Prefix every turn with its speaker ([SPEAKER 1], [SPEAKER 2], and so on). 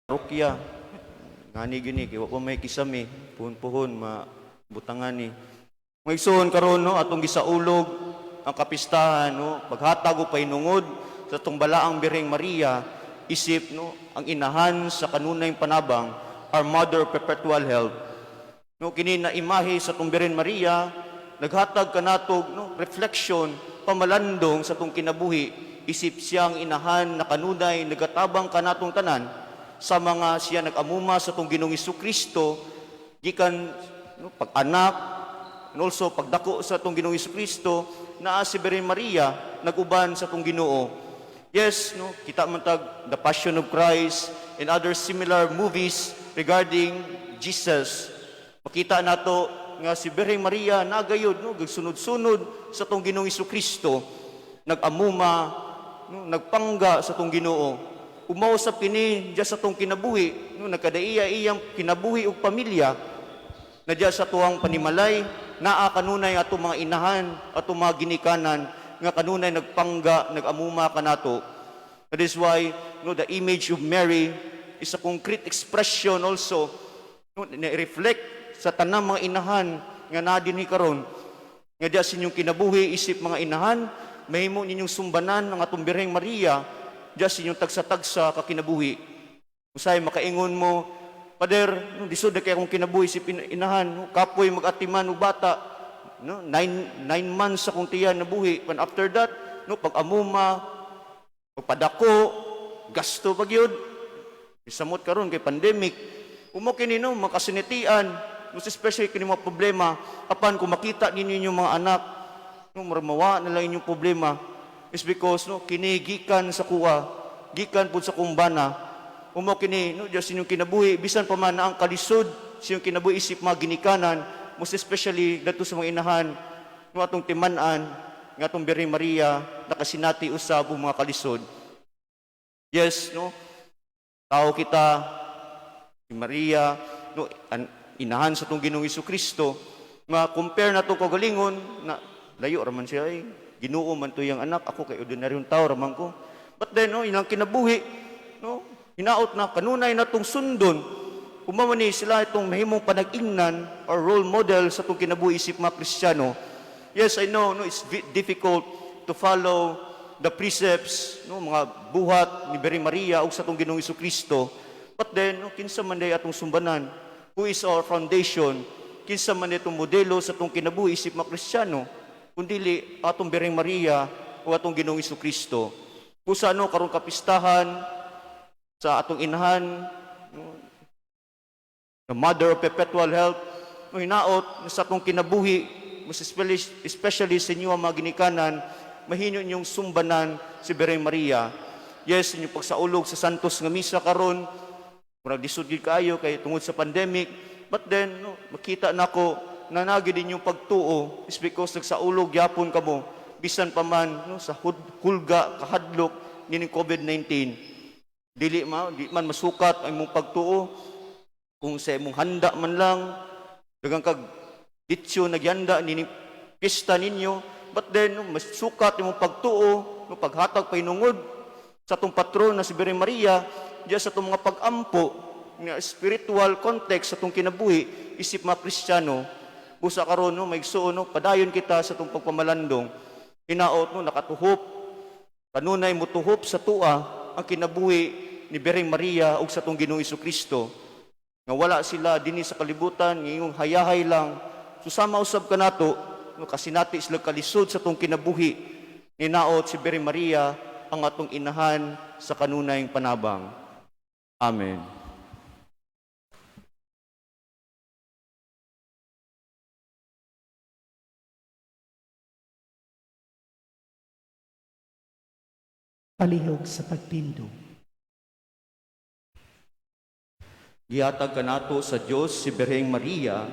[SPEAKER 1] Parokya. Ngani gini kay wa pa may kisame, puhon-puhon mabutangan ni. Mga igsoon, karon, no, atong gisaulog ang kapistahan, no, paghatag og pahinungod sa atong balaang Birheng Maria isip, no, ang inahan sa kanunayng panabang, our Mother of Perpetual Help. No, kini na imahe sa atong Birhen Maria naghatag kanato, no, reflection, pamalandong sa atong kinabuhi isip siyang inahan na kanunay nagatabang kanatong tanan sa mga siya nag-amuma sa atong Ginoong Kristo gikan, no, pag-anak and also pagdako sa atong Ginoong Kristo. Naa si Birhen Maria nag-uban sa atong Ginoo. Yes, no, kita man tag The Passion of Christ and other similar movies regarding Jesus. Makita nato nga si Birhen Maria nagayod, no, gagsunod-sunod sa atong Ginoong Kristo, nag-amuma, no, nagpangga sa atong Ginoo. Mao usab kini diya sa atong kinabuhi, no, nagkadaiya iyang kinabuhi ug pamilya na diya sa tuang panimalay naa kanunay atong mga inahan, atong mga ginikanan nga kanunay nagpangga, nag-amuma kanato. That is why, no, the image of Mary is a concrete expression also, no, na-reflect sa tanang mga inahan nga naa dinhi karon nga diya sa inyong kinabuhi isip mga inahan mahimo ninyong sumbanan ang atong Birheng Maria diya sa inyong tagsa-tagsa ka kinabuhi. Usay makaingon mo, "Pader, no, lisod na kay akong kinabuhi isip inahan, no, kapoy mag-atiman og bata, no, 9 months akong tiyan nabuhi. And after that, no, pag-amuma, pagpadako, gasto pa gyud. Samot karon kay pandemic." Umo kini, no, makasinatian, most especially kini mga problema, apan kung makita ninyo inyong mga anak, no, murag mawa na lang inyong problema is because, no, kini gikan sa kuha, gikan pud sa kong bana. Umo kini, no, diya sa inyong kinabuhi, bisan pa man na ang kalisod sa inyong kinabuhi isip mga ginikanan, most especially dadto sa mga inahan, no, atong timan-an nga atong Birhen Maria nakasinati usab og mga kalisod. Yes, no, tao kita, si Maria, no, inahan sa atong Ginoong Kristo, nga compare na itong kagalingon, na layo raman siya ay, Ginoo man to iyang anak, ako kay ordinaryong tao raman ko. But then, no, ilang kinabuhi, no, hinaot na kanunay na itong sundon, Umama ni sila itong mahimong panag-ingnan or role model sa itong kinabuhi isip mga Kristiyano. Yes, I know, no, it's difficult to follow the precepts, no, mga buhat ni Birhen Maria ug sa atong Ginoong Kristo. But then, no, kinsa man day atong sumbanan? Who is our foundation? Kinsa man itong modelo sa atong kinabuhi isip mga Kristiyano? Kundili atong Birhen Maria o atong Ginoong Kristo. Busa, no, karong kapistahan sa atong inahan, no, the Mother of Perpetual Help, no, hinaot na sa atong kinabuhi, most especially sa inyo ang mga ginikanan, mahimo inyong sumbanan si Birhen Maria. Yes, inyong pagsaulog sa Santos nga Misa karon, murag lisod gid kaayo kay tungod sa pandemic, but then, no, makita nako na nagi din yung pagtuo is because nagsaulog yapon kamo bisan pa man, no, sa hulga kahadlok nining COVID-19. Dili ma di man masukat ang imong pagtuo kung sa imong handa man lang, daghang kag ditsyo nagyanda nining pista ninyo, but then, no, masukat imong pagtuo, no, paghatag pahinungod sa atong patron na si Birhen Maria diya sa atong mga pag-ampo nga spiritual context sa atong kinabuhi isip mga Kristiyano. Busa karon, no, maigsuon, no, padayon kita sa atong pagpamalandong. Hinaot, no, nakatuhop kanunay motuhop sa tua ang kinabuhi ni Birheng Maria ug sa atong Ginoong Kristo nga wala sila dinhi sa kalibutan, ngayong hayahay lang. Susama usab kanato, no, kasinati sila kalisod sa atong kinabuhi. Hinaot si Birhen Maria ang atong inahan sa kanunayng panabang. Amen.
[SPEAKER 2] Palihog sa pagtindog.
[SPEAKER 1] Gihatag kanato sa Dios si Birheng Maria.